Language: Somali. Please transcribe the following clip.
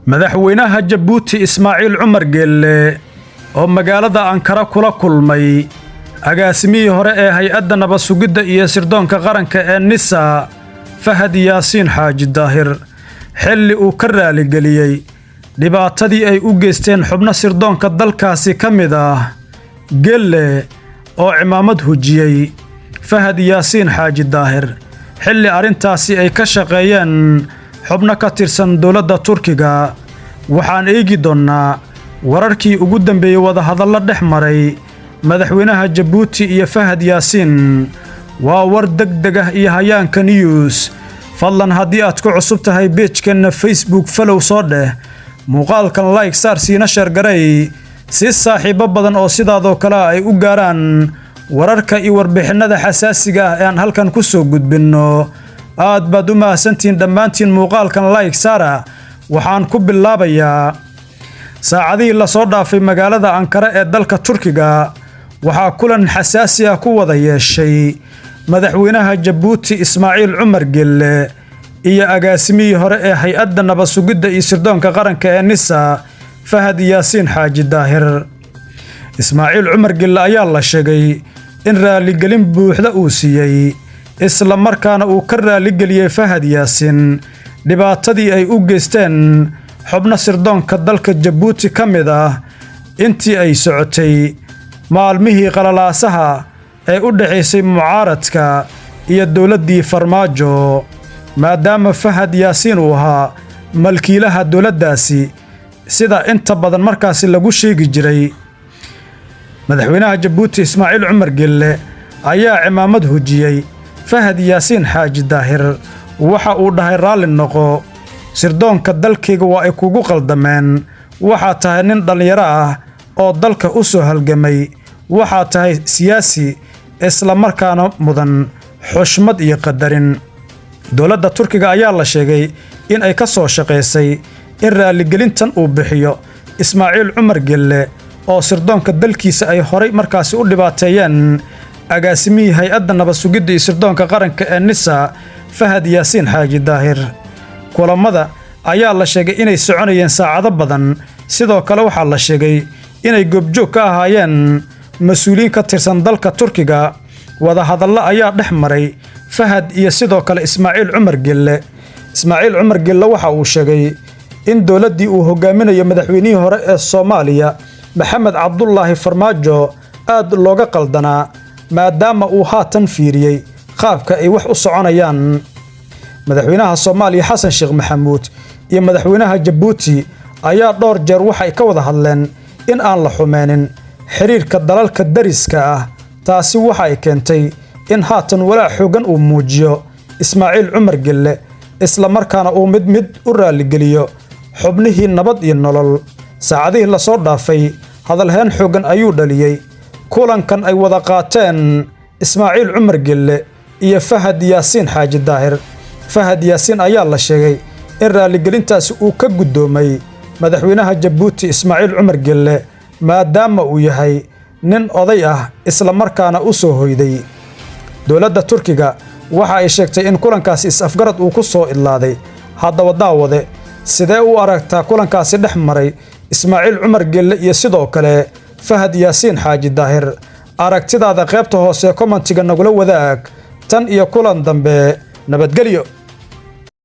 Madaxweynaha Jabuuti Ismaaciil Cumar Geelle oo magaalada Ankara kula kulmay agaasimihii hore ee hay-adda nabad sugidda iyo sirdoonka qaranka ee NISA, Fahad Yaasiin Xaaji Daahir, xilli uu ka raaligeliyey dhibaatadii ay u geysteen xubno sirdoonka dalkaasi ka mid ah. Gelle oo cimaamad hujiyey Fahad Yaasiin Xaaji Daahir xilli arrintaasi ay ka shaqeeyeen xubno ka tirsan dowladda Turkiga. Waxaan eegi doonnaa wararkii ugu dambeeyey wadahadallo dhex maray madaxweynaha Jabuuti iyo Fahad Yaasiin. Waa war deg deg ah iyo Hayaanka News. Fadlan, haddii aad ku cusub tahay page-keenna Facebook, follow soo dheh, muuqaalkan like saar, siina share garay si saaxiibo badan oo sidaadoo kale ay u gaaraan wararka iyo warbixinnada xasaasiga ah ee aan halkan ku soo gudbinno. Aad baad u mahadsantihiin dhammaantiin. Muuqaalkan like saara. Waxaan ku bilaabayaa, saacadihii lasoo dhaafay magaalada Ankara ee dalka Turkiga waxaa kulan xasaasi ah ku wada yeeshay madaxweynaha Jabuuti Ismaaciil Cumar Gelle iyo agaasimihii hore ee hay-adda nabad sugidda iyo sirdoonka qaranka ee NISA, Fahad Yaasiin Xaaji Daahir. Ismaaciil Cumar Gelle ayaa la sheegay in raaligelin buuxda uu siiyey, isla markaana uu ka raaligeliyey Fahad Yaasiin dhibaatadii ay u geysteen xubno sirdoonka dalka Jabuuti ka mid ah intii ay socotay maalmihii qalalaasaha ee u dhexaysay mucaaradka iyo dowladdii Farmaajo, maadaama Fahad Yaasiin uu ahaa malkiilaha dowladdaasi, sida inta badan markaasi lagu sheegi jiray. Madaxweynaha Jabuuti Ismaaciil Cumar Gelle ayaa cimaamad hujiyey Fahad Yaasiin Xaaji Daahir. Waxa uu dhahay: "Raalli noqo, sirdoonka dalkayga waa ay kugu qaldameen. Waxaa tahay nin dhallinyaro ah oo dalka u soo halgamay. Waxaa tahay siyaasi, isla markaana mudan xushmad iyo qadarin." Dowladda Turkiga ayaa la sheegay in ay ka soo shaqaysay in raaligelintan uu bixiyo Ismaaciil Cumar Gelle, oo sirdoonka dalkiisa ay horay markaasi u dhibaateeyeen agaasimihii hay-adda nabad sugidda iyo sirdoonka qaranka ee NISA, Fahad Yaasiin Xaaji Daahir. Kulammada ayaa la sheegay inay soconayeen saacado badan. Sidoo kale waxaa la sheegay inay goobjoog ka ahaayeen mas-uuliyiin ka tirsan dalka Turkiga. Wadahadallo ayaa dhex maray Fahad iyo sidoo kale Ismaaciil Cumar Gelle. Ismaaciil Cumar Gelle waxa uu sheegay in dowladdii uu hogaaminayo madaxweynihii hore ee Soomaaliya, Maxamed Cabdulaahi Farmaajo, aad looga qaldanaa, maadaama uu haatan fiiriyey qaabka ay wax u soconayaan. Madaxweynaha Soomaaliya Xasan Sheekh Maxamuud iyo madaxweynaha Jabuuti ayaa dhowr jeer waxay ka wada hadleen in aan la xumeenin xiriirka dalalka dariska ah. Taasi waxa ay keentay in haatan walaac xooggan uu muujiyo Ismaaciil Cumar Gelle, isla markaana uu mid mid u raaligeliyo xubnihii Nabad iyo Nolol. Saacadihii lasoo dhaafay hadalheen xooggan ayuu dhaliyey kulankan ay wada qaateen Ismaaciil Cumar Gelle iyo Fahad Yaasiin Xaaji Daahir. Fahad Yaasiin ayaa la sheegay in raaligelintaasi uu ka guddoomay madaxweynaha Jabuuti Ismaaciil Cumar Gelle, maadaama uu yahay nin oday ah, isla markaana u soo hoyday. Dowladda Turkiga waxa ay sheegtay in kulankaasi is-afgarad uu ku soo idlaaday. Haddaba daawade, sidee u aragtaa kulankaasi dhex maray Ismaaciil Cumar Gelle iyo sidoo kale Fahad Yaasiin Xaaji Daahir? Aragtidaada qaybta hoose comment-iga nagula wadaag. Tan iyo kulan dambe, nabadgelyo.